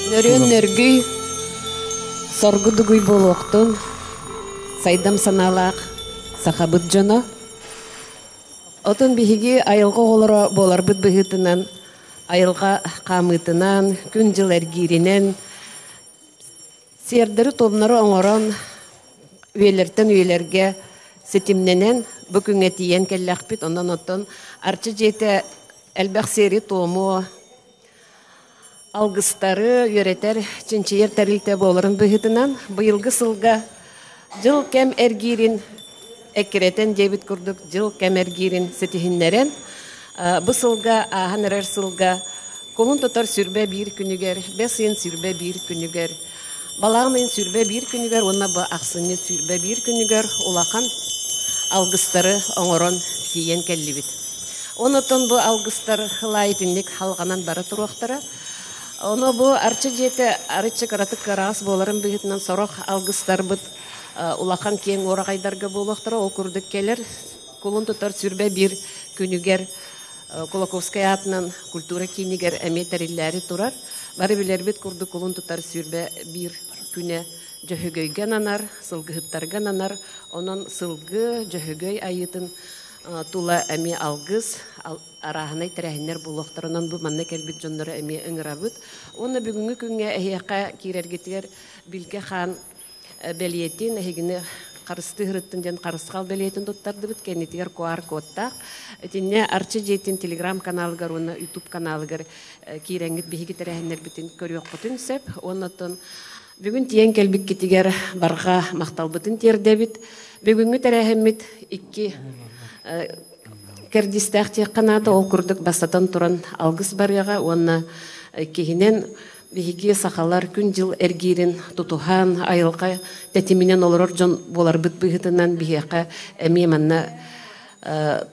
Нөрүөн нөргүй, соргу дугуй буолуохтун, сайдам санаалаах сахабыт дьоно. Отон биһиги айылҕа оҕолоро буоларбыт быһыытынан, айылҕа хаамыытынан, күн-дьыл эргииринэн, сиэрдэри-туомнары оҥорон, үйэлэртэн үйэлэргэ ситимнэнэн бу күҥҥэ тиийэн кэллэхпит. Онон оттон Арчы дьиэтэ элбэх сиэри-туому, алгыстары үөрэтэр, чинчийэр тэрилтэ буоларын быһыытынан, быйылгы сылга дьыл кэм эргиирин эккирэтэн диэбит курдук дьыл кэм эргиирин ситиһиннэрэн, бу сылга ааһан эрэр сылга кулун тутар 21 күнүгэр, бэс ыйын 21 күнүгэр, балаҕан ыйын 21 күнүгэр уонна бу ахсынньы 21 күнүгэр улахан алгыстары оҥорон тиийэн кэллибит. Онотон бу алгыстар ылаа итинник халҕанан бара туруохтара. Ону бу Арчы дьиэтэ арыччы кыратык кыараҕас буоларын быһыытынан сорох алгыстарбыт улахан киэҥ уораҕайдарга буолуохтара. Ол курдук кэлэр кулун тутар 21 күнүгэр Кулаковскай аатынан культура киинигэр эмиэ тэриллээри турар. Бары билэрбит курдук кулун тутар 21 күнэ Дьөһөгөйгө ананар, сылгыһыттарга ананар. Онон сылгы, Дьөһөгөй айыытын тула эмиэ алгыс, арааһынай тэрээһиннэр буолуохтарынан бу манна кэлбит дьоннору эмиэ ыҥырабыт. Уонна бүгүҥҥү күҥҥэ эһиэхэ киирэргитигэр Билгэ хаан бэлиэтин, эһигини харыстыы сырыттын диэн харысхал бэлиэтин туттардыбыт. Кэннитигэр QR-кодтаах. Итиннэ Арчы дьиэтин телеграм-каналыгар уонна YouTube-каналыгар киирэҥҥит биһиги тэрээһиннэрбитин көрүөххүтүн сөп. Уонна оттон бүгүн тиийэн кэлбиккитигэр барҕа махталбытын тиэрдэбит. Бүгүҥҥү тэрээһиммит икки кэрдиистээх диэххэ наада. Ол курдук бастатан туран алгыс барыаҕа уонна иккиһинэн биһиги сахалар күн-дьыл эргиирин тутуһан, айылҕа тэтиминэн олорор дьон буоларбыт быһыытынан биһиэхэ эмиэ манна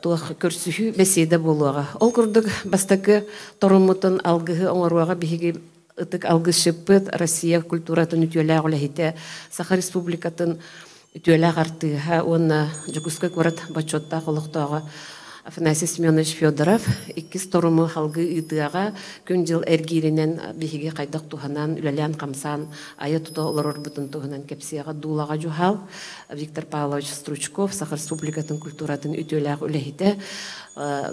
туох көрсүһүү бэсиэдэ буолуоҕа. Ол курдук бастакы торуммутун алгыһы оҥоруоҕа биһиги ытык алгысчыппыт Россия культуратын үтүөлээх үлэһитэ, Саха Республикатын үтүөлээх артыыһа уонна Дьокуускай куорат бочуоттаах олохтооҕо Афанасий Семенович Федоров иккис торуму халгыы ыытыаҕа күн-дьыл эргииринэн биһиги хайдах туһанан, үлэлээн-хамсаан айа-тута олорорбутун туһунан кэпсиэҕэ Дуулаҕа Дьуһаал Виктор Павлович Стручков, Саха Республикатын культуратын үтүөлээх үлэһитэ,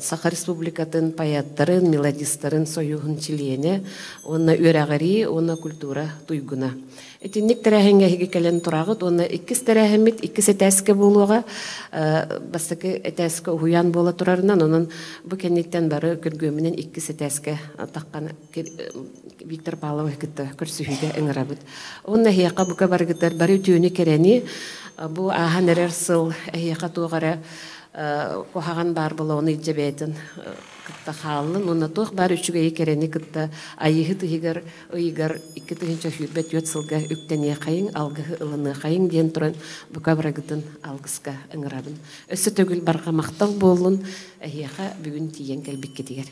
Саха Республикатын поэттарын, мелодистарын союһун чилиэнэ уонна үөрэҕирии уонна культура туйгуна. Итинник тэрээһиҥҥэ эһиги кэлэн тураҕыт уонна иккис тэрээһиммит иккис этээскэ буолуоҕа. Бастакы этээскэ уһуйаан буола турарынан, онон бу кэнниттэн бары күргүөмүнэн иккис этээскэ таххан Виктор Павлович кытта көрсүһүүгэ ыҥырабыт. Уонна эһиэхэ бука барыгытар бары үтүөнү кэрэни бу ааһан эрэр сыл эһиэхэ туох эрэ куһаҕан баар буолуону илдьэ бэйэтин кытта хааллын уонна туох баар үчүгэйи кэрэни кытта айыыһыт ыйыгар ыйыгар 2024 сылга үктэниэхэйиҥ, алгыһы ылыныахайыҥ диэн туран бука барыгытын алгыска ыҥырабын. Өссө төгүл барҕа махтал буоллун эһиэхэ бүгүн тиийэн кэлбиккитигэр.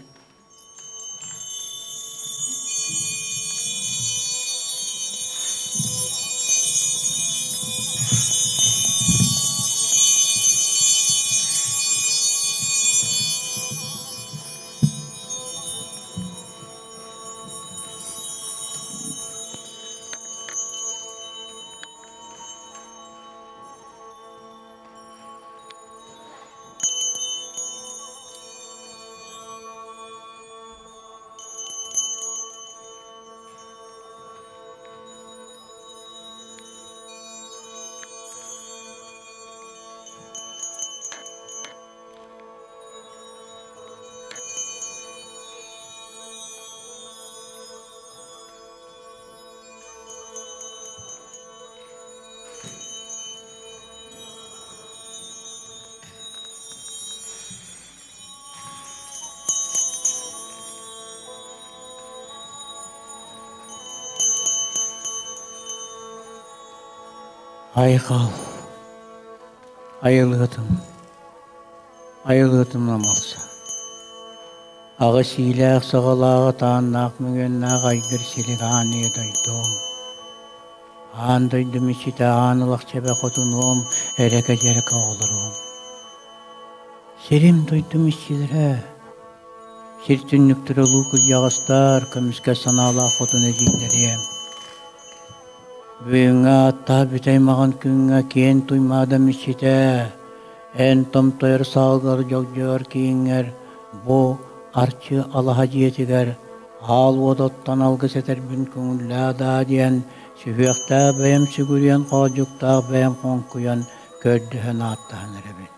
Айхал, айылгытым, айылгытым намалса. Аҕа сиилээх саҕалааҕа тааннаах мөҥүөннээх айгыр силик аан ийэ дойдуом. Аан дойдум иччитэ аан ылахчэбэ хотунуом, эрэкэ-дьэрэкэ оҕолоруом. Сирим дойдум иччилэрэ. Сир түннүктэрэ улуу кырдьаҕастар, көмүскэл санаалаах хотун эдьиийдэриэм. Бүгүҥҥү ааттаах бүтэй маҕан күҥҥэ киэн туймаада миччитэ, эн томтойор саалгар дьогдьойор кииҥҥэр бу Арчы алаһа дьиэтигэр аал уот оттон алгыс этэрбин көҥүллээ даа диэн сүһүөхтээх бэйэм сүгүрүйэн хоодьуктаах бэйэм хоҥкуйан көрдөһөн ааттаһан эрэбин.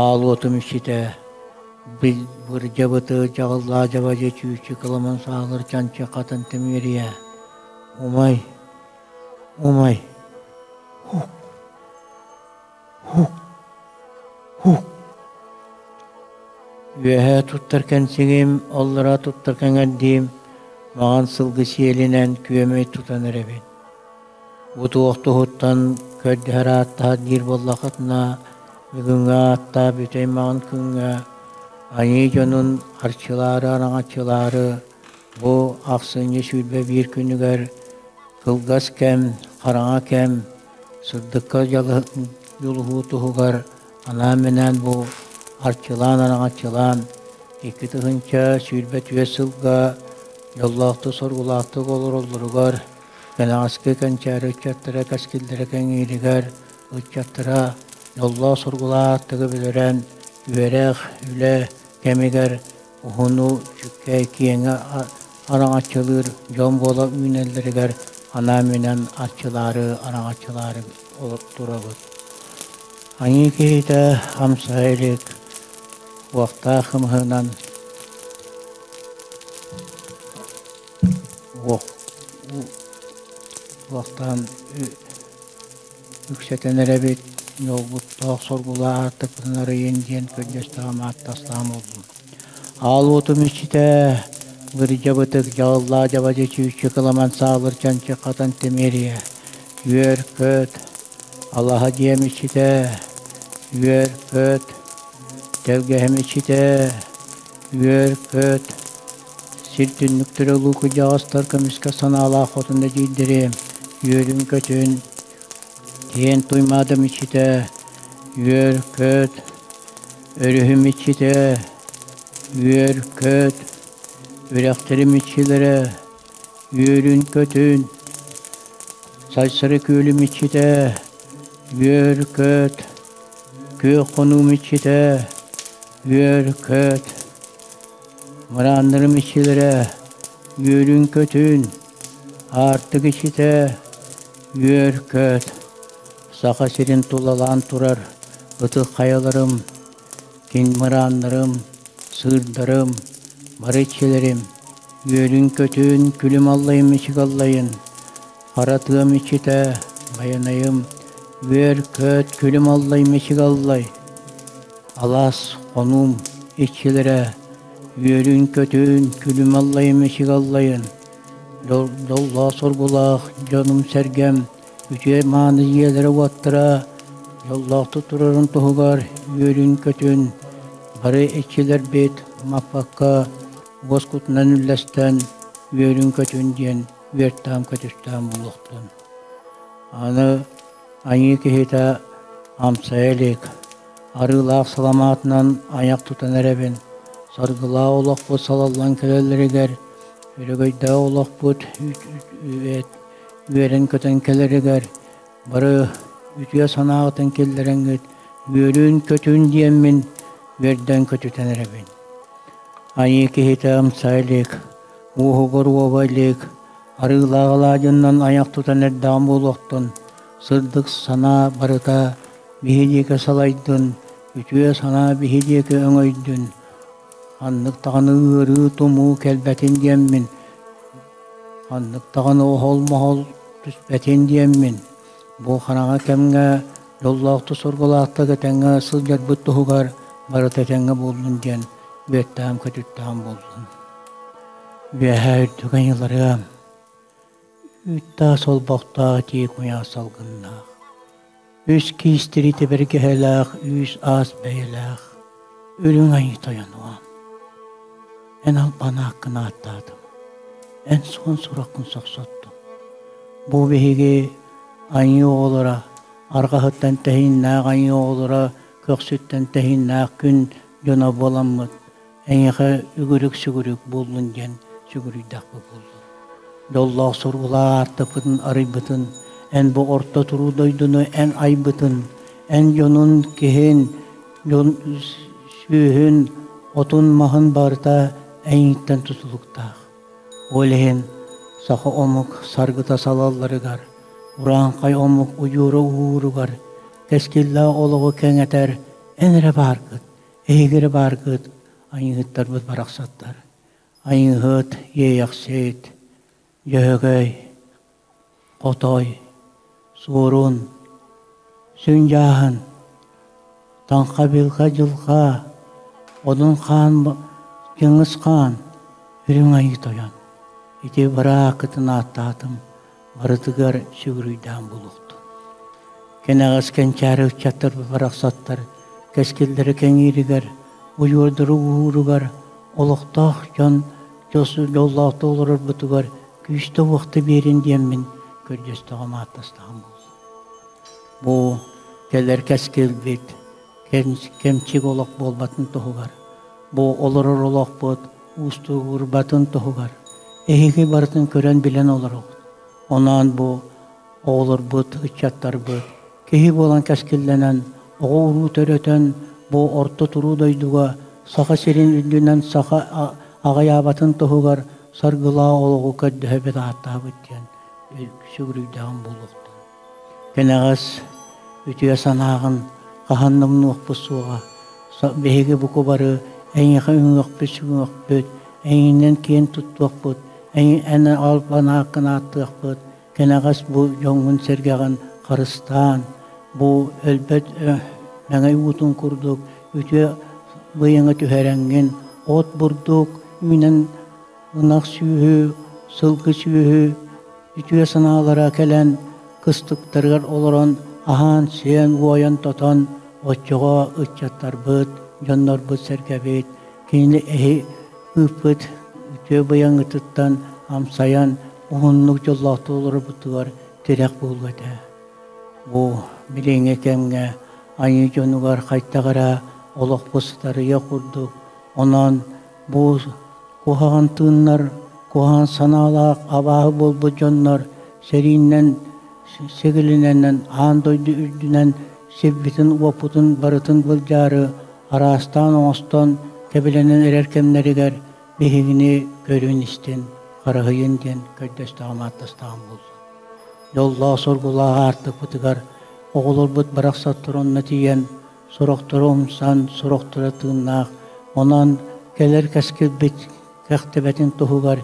Аал уотум иччитэ бырдьабыты дьаҕыллаа дьабадьы чүүчү кыламан саалыр чанчы хатын тимириэ умай умай хук хук хук Үөһээ туттар кэнсигим, аллараа туттар кэҥэрдиим, маҕан сылгы сиэлинэн күөмэй тутан эрэбин. Бу туох туһуттан көрдөһөр ааттаһар диир буоллаххытына, бүгүҥҥү ааттаах бүтэй маҕан күҥҥэ айыы дьонун арчылаары араҥаччылаары бу ахсынньы 21 күнүгэр кылгас кэм, хараҥа кэм, сырдыкка дьулуһуу туһугар анаан-минээн бу арчылаан араҥаччылаан 2024 сылга дьоллоохтук соргулаахтык олороллоругар кэнэҕэски кэнчээри ыччаттара кэскиллэрэ кэҥииригэр ыччаттара дьоллоох соргулаахтыгы билэрэн үөрэх үлэ кэмигэр уһуну чүккэй киэҥэ араҥаччылыыр дьон буола үүнэллэригэр анаан-минээн арчылаары араҥаччылаары турабыт. Айыы киһитэ хамсаа илик, уохтаах кымыһынан уохтаан үксэтэн эрэбит, ньолбуттаах соргулаах аартыкпытын арыйын диэн көрдөстөҕүм ааттастаҕым буоллум. Аал уотум иччитэ бырдьабытык дьаҕыллаа дьабадьы чүүччү кыламан саалыр чанчы хатан тимириэ үөр-көт алаһа дьиэм иччитэ үөр-көт тэлгэһэм иччитэ үөр-көт сир түннүктэрэ улуу кырдьаҕастар көмүскэ санаалаах хотун эдьиийдэрим үөрүн-көтүн киэн туймаадам иччитэ үөр-көт өрүһүм иччитэ үөр-көт үрэхтэрим иччилэрэ үөрүн-көтүн Сайсары күөлүм иччитэ үөр-көт күөх хонуум иччитэ үөр-көт мырааннарым иччилэрэ үөрүн-көтүн аартык иччитэ үөр-көт Саха сирин тулалаан турар ытык хайаларым киҥ мырааннарым, сыырдарым, бары иччилэрим, үөрүн-көтүн, күлүм аллайым мичик аллайын, хара тыам иччитэ, байанайым, үөр-көт, күлүм аллай мичик аллай, алаас хонуум иччилэрэ, үөрүн-көтүн, күлүм аллайым мичик аллайын, дьоллоох соргулаах дьонум-сэргэм, үтүө мааны дьиэлэрэ-уоттара дьоллоохтук турарын туһугар үөрүн-көтүн бары иччилэрбит маппакка уоскутунан үллэстэн үөрүн-көтүн диэн үөртээн-көтүстээн буолуохтун. Аны айыы киһитэ амсайа илик, арыылаах саламаатынан айах тутан эрэбин, саргылаах олохпут салаллан кэлэллэригэр, өрөгөйдөөх олохпут үөрэн-көтөн кэлэригэр бары үтүө санааҕытын киллэрэҥҥит үөрүүн-көтүүн диэммин үөрдэн көтүтэн эрэбин. Айыы киһитэ ымса илик, уоһугар уоба илик, арыылаах алаадьыннан айах тутан эрдэҕим буолуохтун, сырдык санаа барыта биһи диэки салайдын, үтүө санаа биһи диэки өҥөйдүн, ханнык даҕаны ыарыы тумуу кэлбэтин диэммин Ханнык даҕаны оһол-моһол түспэтин диэммин, бу хараҥа кэмҥэ дьоллоохтук-соргулаахтык этэҥҥэ сылдьарбыт туһугар барыта этэҥҥэ буоллун диэн үөттээн-көтүттээн буоллун. Үөһээ үрдүк айыларыам, үүттээх солбохтоох итии куйаас салгыннаах, үс киистири тэбэргэһэлээх үүс аас бэйэлээх үрүҥ айыы тойонуом. Эн албан ааккын ааттаатым, эн суон сураххын сохсоттум. Бу биһиги айыы оҕолоро, арҕаһыттан тэһииннээх айыы оҕолоро, көхсүттэн тэһииннээх күн дьоно буоламмыт. Эйиэхэ үгүрүк-сүгүрүк буоллун диэн сүгүрүйдэхпит буоллун. Дьоллоох сургулаах аартыкпытын арыйбытын, эн бу орто туруу дойдуну эн айбытын, эн дьонун, киһин, дьон сүөһүн, отун-маһын барыта эйигиттэн тутулуктаах. Ол иһин саха омук саргыта салалларыгар, урааҥхай омук удьуора уһууругар кэскиллээх олоҕу кэҥэтэр эн эрэ бааргыт, эһиги эрэ бааргыт, айыыһыттарбыт барахсаттар. Айыыһыт, иэйэхсит, дьөһөгөй, хотой, суорун, сүн дьааһын, таҥха билгэ дьылҕа, одун хаан Чыҥыс хаан, үрүҥ айыы тойон, ити быраакытын ааттаатым, барытыгар сүгүрүйдээн булуохтун. Кэнэҕэс кэнчээри ыччаттар барахсаттар кэскиллэрэ кэҥииригэр, удьуордары уһууругар олохтоох дьон дьоллоохтук олорорбутугар күүстэ-уохта биэрин диэммин көрдөстөҕүм ааттастаҕым буолла. Бу кэлэр кэскилбит кэмчик олох буолбатын туһугар, бу олорор олохпут уустугурбатын туһугар эһиги барытын көрөн билэн олороҕут. Онон бу оҕолорбут, ыччаттарбыт киһи буолан кэскиллэнэн, оҕо-уруу төрөтөн бу орто туруу дойдуга Саха сирин үрдүнэн саха аҕыйаабатын туһугар саргылаах олоҕу көрдөһөбүт ааттаабыт диэн сүгүрүйдэҕим буолуохтун. Кэнэҕэс үтүө санааҕын хаһан да умнуохпут суоҕа. Биһиги буку бары эйиэхэ үҥүөхпүт-сүгүөхпүт, эйигинэн киэн туттуохпут, эн албан ааккын ааттыахпыт, кэнэҕэс бу дьоҥҥун-сэргэҕин харыстаан, бу өлбөт мэҥэй уутун курдук үтүө быйаҥы түһэрэҥҥин, от бурдук үүнэн ынах сүөһү, сылгы сүөһү үтүө санаалара кэлэн кыстыктарыгар олорон аһаан-сиэн, уойан-тотон оччоҕо ыччаттарбыт, дьоннорбут-сэргэбит кинини эһи ыыппыт үтүө быйаҥытыттан амсайан уһуннук дьоллоохтук олорорбутугар тирэх буолуо этэ. Бу билиҥҥи кэмҥэ айыы дьонугар хайдах эрэ олохпут сытарыйа курдук, онон бу куһаҕан тыыннар, куһаҕан санаалаах абааһы буолбут дьоннор сэрииннэн сигилинэнэн аан дойду үрдүнэн сирбитин-уоппутун барытын былдьаары араастаан оҥостон кэбилэнэн эрэр кэмнэригэр биһигини көрүн-истин, харыһыйын диэн көрдөстөҕүм ааттастаҕым буолла. Дьоллоох-соргулаах аартыкпытыгар оҕолорбут барахсаттар онно тиийэн сорохторо умсан, сорохторо тыыннаах. Онон кэлэр кэскилбит кэхтибэтин туһугар,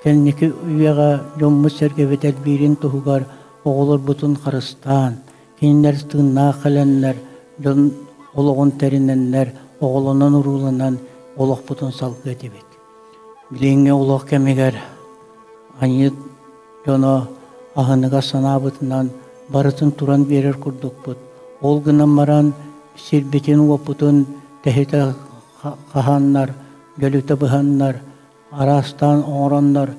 кэнники үйэҕэ дьоммут-сэргэбит элбиирин туһугар оҕолорбутун харыстаан, кинилэр тыыннаах кэлэннэр, дьон олоҕун тэринэннэр, оҕолонон-урууланан олохпутун салгыа этибит. Билиҥҥи олох кэмигэр аньыы дьоно аһыныгас санаабытынан барытын туран биэрэр курдукпут. Ол гынан баран сирбитин-уоппутун тэһитэ хаһаннар, дьөлүтэ быһаннар, араастаан оҥороннор,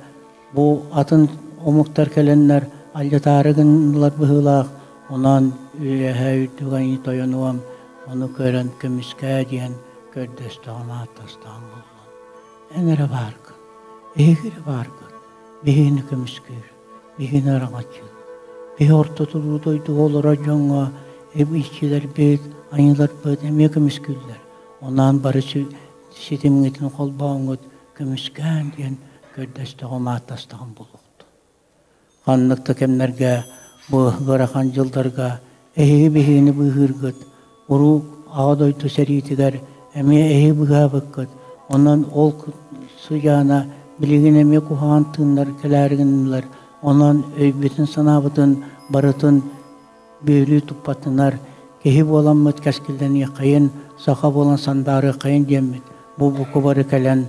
бу атын омуктар кэлэннэр алдьатаары гыннылар быһыылаах, онон үөһээ үрдүк айыы тойонуом, ону көрөн көмүскээ диэн көрдөстөҕүм ааттастаҕым буоллун. Эн эрэ бааргын, эһиги эрэ бааргын, биһигини көмүскүүр, биһигини араҥаччыыр. Биһи орто туруу дойдуга олорор дьоҥҥо иччилэрбит, айыыларбыт эмиэ көмүскүүллэр. Онон бары ситимҥитин холбооҥҥут көмүскээн диэн көрдөстөҕүм, ааттастаҕым буолуохтун. Ханнык да кэмнэргэ бу ыарахан дьылларга эһиги биһигини быыһыыргыт, уруу Аҕа дойду сэриитигэр эмиэ эһиги быыһаабыккыт, онон ол сыдьаана билигин эмиэ куһаҕан тыыннар кэлээри гыннылар, онон өйбүтүн-санаабытын барытын бүөлүү туппатынар, киһи буоламмыт кэскиллэниэххэйин, саха буолан сандаарыаххайын диэммит бу бука бары кэлэн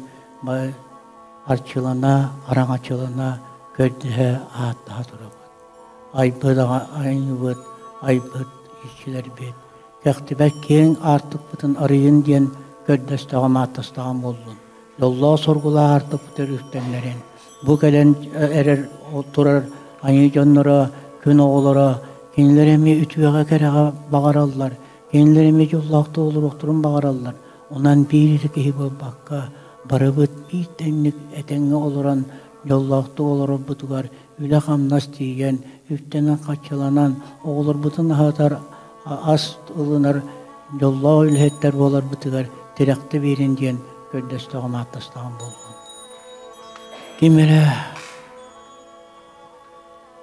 арчылана, араҥачылана, көрдөһө, ааттаһа турабыт. Айбыт айыбыт, айбыт иччилэрбит, кэхтибэт киэҥ аартыкпытын арыйын диэн көрдөстөҕүм, ааттастаҕым буоллун. Дьоллоох-соргулаах аартыкпыт өрүттэннэрин, бу кэлэн эрэр турар айыы дьонноро, күн оҕолоро, кинилэр эмиэ үтүөҕэ-кэрэҕэ баҕараллар, кинилэр эмиэ дьоллоохтук олоруохтарын баҕараллар. Онон биир эрэ киһи буолбакка, Барыбыт биир тэҥник этэҥҥэ олорон, дьоллоохтук олорорбутугар үлэ-хамнас тиийэн, үптэнэн-хаччыланан, оҕолорбутун аһатар, ас ылынар дьоллоох үлэһиттэр буоларбытыгар тирэхтэ биэрин диэн көрдөстөҕүм-ааттастаҕым буоллун. Ким эрэ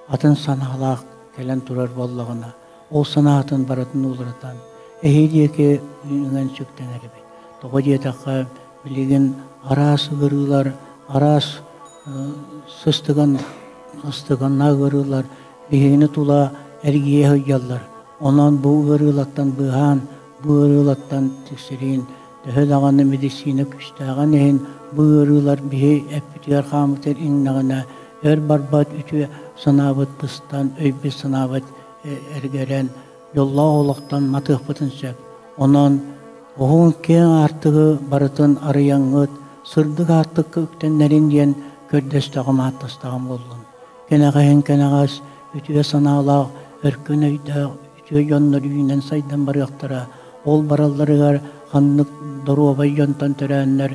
атын санаалаах кэлэн турар буоллаҕына, ол санаатын барытын уларытан, эһи диэки үҥэн сүктэнэр эбит. Тоҕо диэтэххэ, билигин араас ыарыылар, араас сыстыган сыстыганнаах ыарыылар биһигини тула эргийэ сылдьаллар. Онон бу ыарыылартан быыһаан, бу ыарыылартан тиксэриин, төһө даҕаны медицина күүстээҕин иһин, бу ыарыылар биһи эппитигэр-хааммытыгар иҥнэҕинэ, өр барбат үтүө санаабыт быстан, өйбүт-санаабыт эргэрэн, дьоллоох олохтон матыахпытын сөп. Онон уһун киэҥ аартыгы барытын арыйаҥҥыт, сырдык аартыкка үктэннэрин диэн көрдөстөҕүм-ааттастаҕым буоллун. Кэнэҕэһин кэнэҕэс үтүө санаалаах, өркөн өйдөөх үтүө дьоннор үүнэн-сайдан барыахтара. Ол баралларыгар ханнык доруобай дьонтон төрөөннөр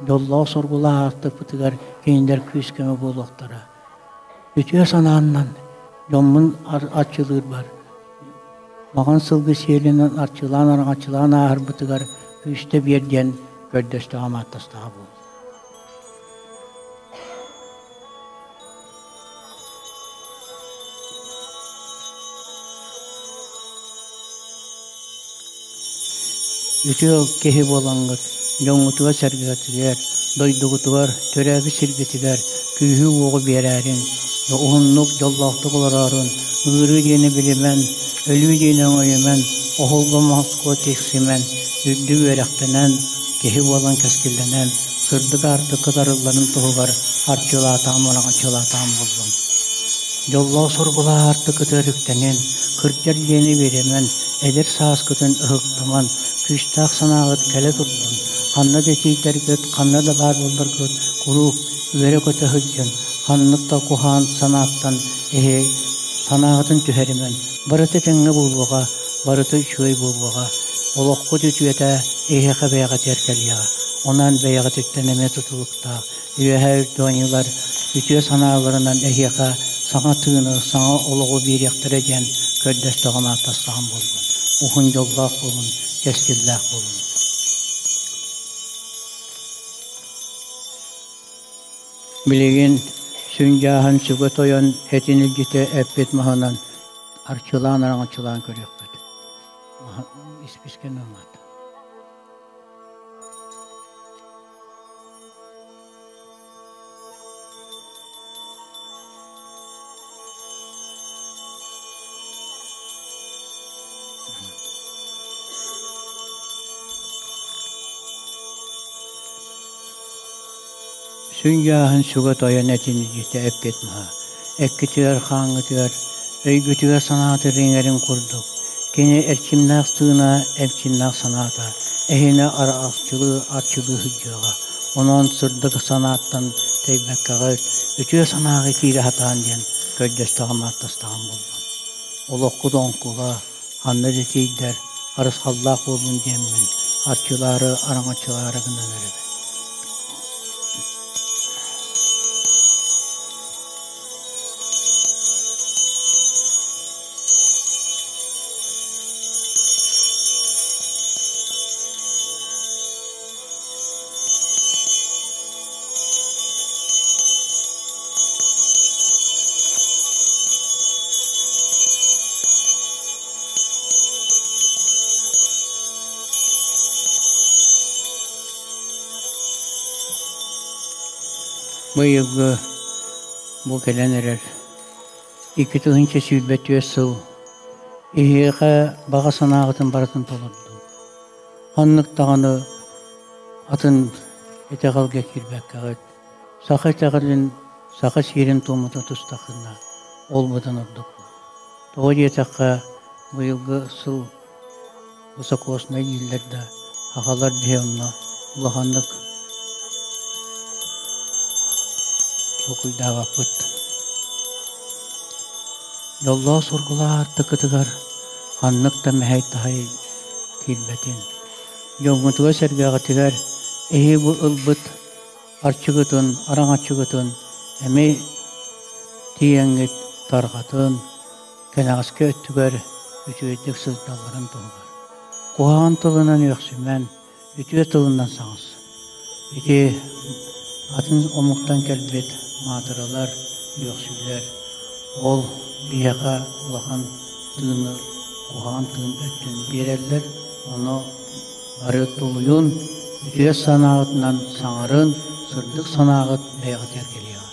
дьоллоох-соргулаах аартыкпытыгар кинилэр күүс-көмө буолуохтара. Үтүө санааннан дьоммун арчылыырбар, маҕан сылгы сиэлинэн арчылаан-араҥаччылаан ааһарбытыгар күүстэ биэр диэн көрдөстөҕүм-ааттастаҕа буолла. Үтүө киһи буолаҥҥыт, дьоҥҥутугар-сэргэтигэр, дойдугутугар, төрөөбүт сиргитигэр күүһү-уоҕу биэрээриҥ, уһуннук, дьоллоохтук олороорун, ыарыы диэни билимэн, өлүү диэни өҥөйүмэн, оһолго моһоско тиксимэн, үрдүк үөрэхтэнэн, киһи буолан кэскиллэнэн, сырдык аартыкка тарылларын туһугар арчылаатаҕым, араҥаччылаатаҕым буоллун. Дьоллоох-соргулаах аартыккытыгар үктэнин, кырдьар диэни биэримэн, эдэр сааскытын ыһыктыман, күүстээх санааҕыт кэлэ турдун, ханна да тиийдэргит, ханна да баар буолларгыт, куруук үөрэ-көтө сылдьын, ханнык да куһаҕан санааттан эһи санааҕытын түһэримэн, барыта этэҥҥэ буолуоҕа, барыта үчүгэй буолуоҕа, олоххут үтүөтэ эһиэхэ бэйэҕитигэр кэлиэҕэ. Онон бэйэҕититтэн эмиэ тутулуктаах Үөһээ Үрдүөнньүлэр үтүө санааларынан эһиэхэ саҥа тыыны, саҥа олоҕу биэриэхтэрэ диэн көрдөстөҕүм, ааттастаҕым буоллун. Уһун дьоллоох буолун, кэскиллээх буолун. Билигин сүндьааһын сүгэ тойон этин илдьитэ эппит маһынан арчылаан араҥаччылаан көрүөхпүт. Испискэн ылаат. Сүнньүөһүн сүгэ тойон этин илдьитэ эппит маһа, эккитигэр-хааҥҥытыгар, өйгүтүгэр-санаатыгар иҥэрин курдук, кини эрчимнээх тыына, эрчимнээх санаата эһини арчылыы арчылыы сылдьыаҕа. Онон сырдык санааттан тэйбэккэҕит, үтүө санааҕа киирэ сатаан диэн көрдөстөҕүм-ааттастаҕым буоллун. Олоххут оҥкула, ханна да тиийдэр, харысхаллаах буоллун диэммин, арчылаары, араҥаччылаары гынан эрэбин. Быйылгы бу кэлэн эрэр 2024 сыл эһиэхэ баҕа санааҕытын барытын толордум. Ханнык даҕаны атын итэҕэлгэ киирбэккэҕит, саха итэҕэлин, саха сиэрин-туомун тутустаххына, ол быдан ордук. Тоҕо диэтэххэ, быйылгы сыл высокоснай дииллэр да, сахалар биһи онно улаханнык толкуйдаабаппыт. Дьоллоох-соргулаах аартыкытыгар ханнык да мэһэй-таһай киирбэтин. Дьоҥҥутугар-сэргэҕитигэр эһиги бу ылбыт арчыгытын, араҥаччыгытын эмиэ тиийэҥҥит тарҕатын, кэнэҕэски өттүгэр үчүгэйдик сылдьалларын туһугар. Куһаҕан тылынан үөхсүмэн, үтүө тылынан саҥас. Ити атын омуктан кэлбит маатыралар, үөхсүүлэр ол биһиэхэ улахан тыыны, куһаҕан тыын өттүн биэрэллэр. Ону бары тулуйун, үтүө санааҕытынан саҥарын, сырдык санааҕыт бэйэҕитигэр кэлиэҕэ.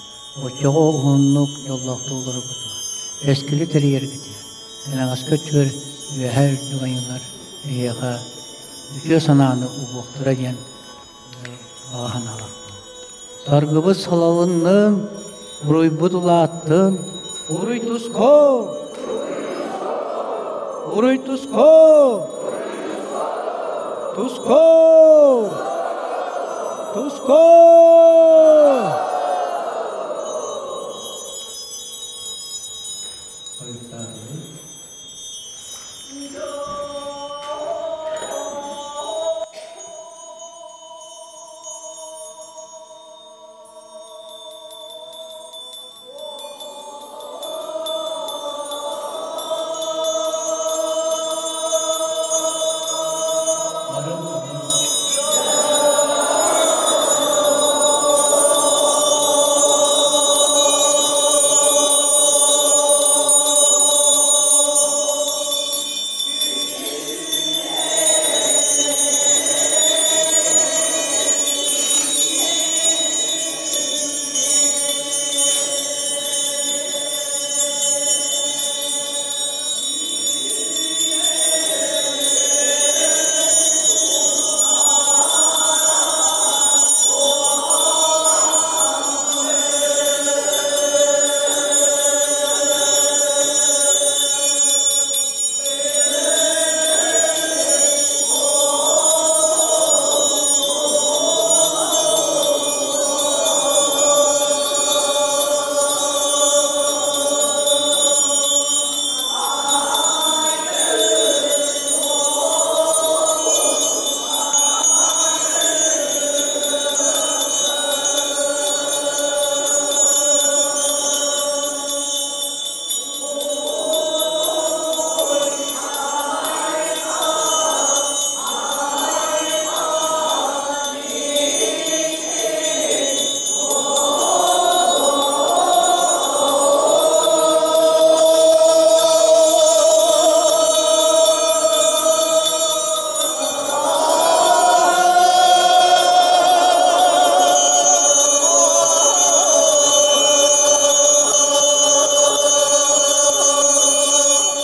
Оччоҕо уһуннук дьоллоохтук олороргутугар, эскили тэрийэргитигэр, кэнэҕэски өттүгэр үөһээ үрдүк айыылар эһиэхэ үтүө санааны угуохтара диэн баҕа санаалаахпын. Саргыбыт салалыннын, уруйбут улааттын, уруй туско! Уруй туско! Туско! Туско!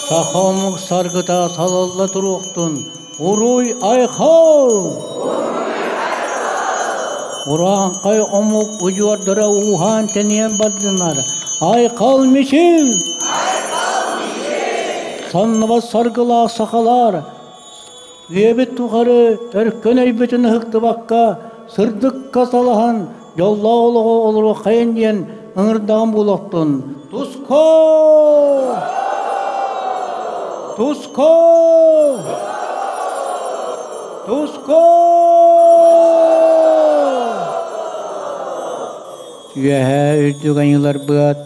Саха омук саргыта салалла туруохтун, уруй айхал! Урааҥхай омук удьуордара ууһаан тэнийэн бардынар. Айхал мичил! Санныбат саргылаах сахалар, үйэбит тухары өркөн өйбүтүн ыһыктыбакка, сырдыкка салаһан, дьоллоох олоҕу олоруоххайын диэн ыҥырдаҕым буолуохтун. Туско! Туско! Туско! Үөһээ үрдүк айыыларбыт,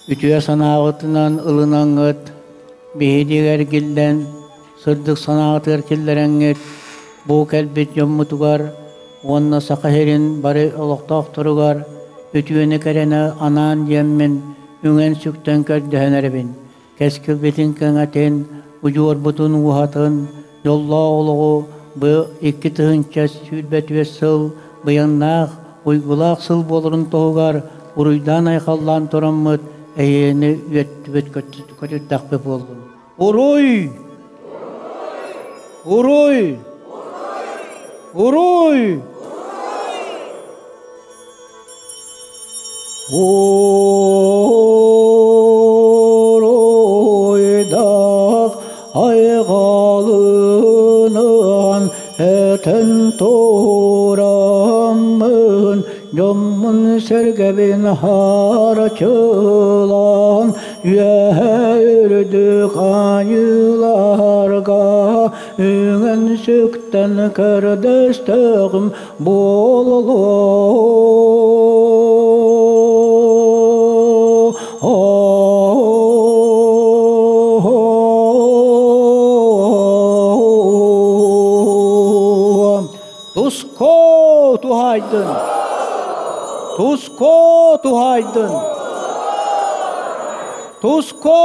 үтүө санааҕытынан ылынаҥҥыт, биһиги эргиллэн, сырдык санааҕытыгар киллэрэҥҥит, бу кэлбит дьоммутугар уонна Саха сирин бары олохтоохторугар үтүөнү кэрэни анаан диэммин үҥэн-сүктэн көрдөһөн эрэбин. Кэскилбитин кэҥэтин, удьуорбутун ууһатын, дьоллоох олоҕу бу 2024 сыл быйаҥнаах, уйгулаах сыл буоларын туһугар уруйдаан-айхаллаан тураммыт эйиэни үөттүбүт көтүттэхпит буоллун. Уруй! Уруй! Уруй! Уруйдах айҕалынан этэн тураммын дьоммун сэргэбин харачылаан үөһэ үрдүк аньыыларга үҥэн сүктэн. Күндүттэн көрдөстөҕүм буололуо. Туско туһайдын! Туско туһайдын! Туско!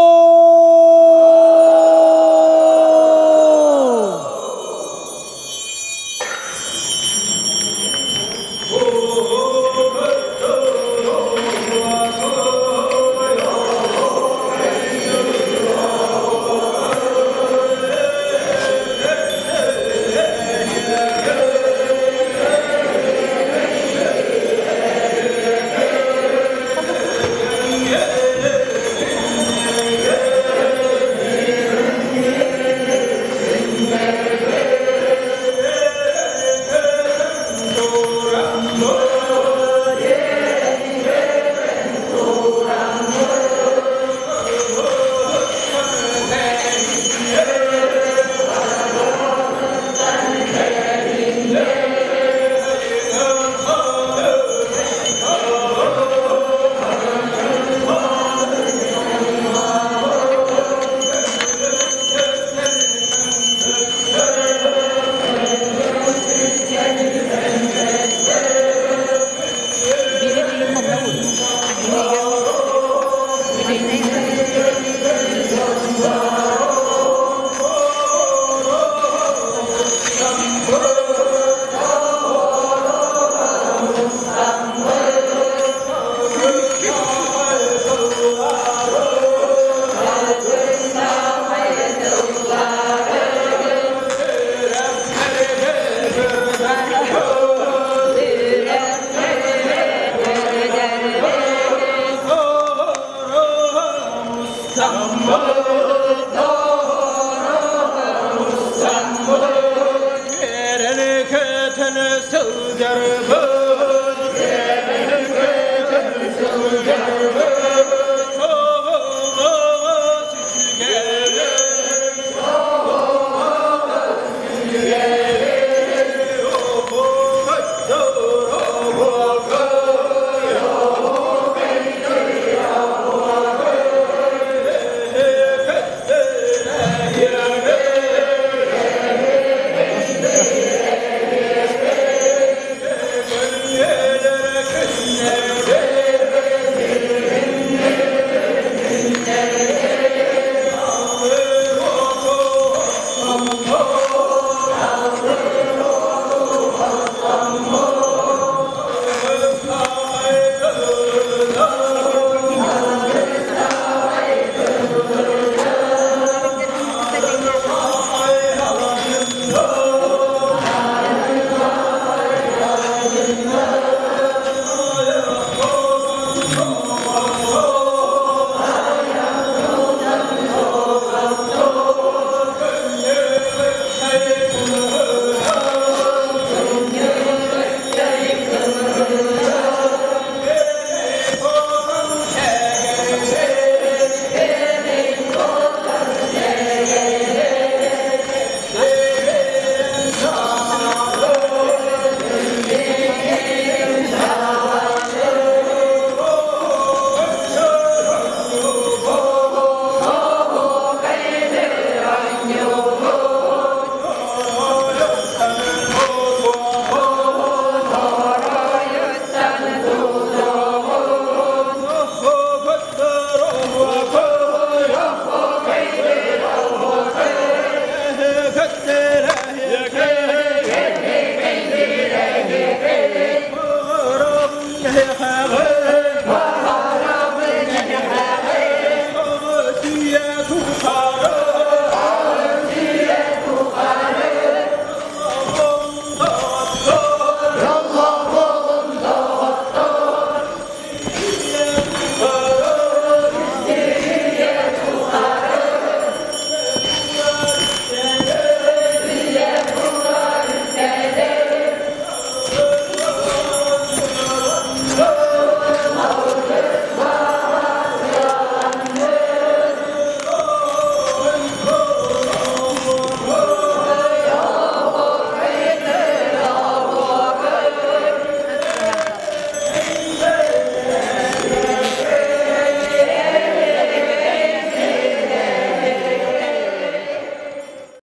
Come.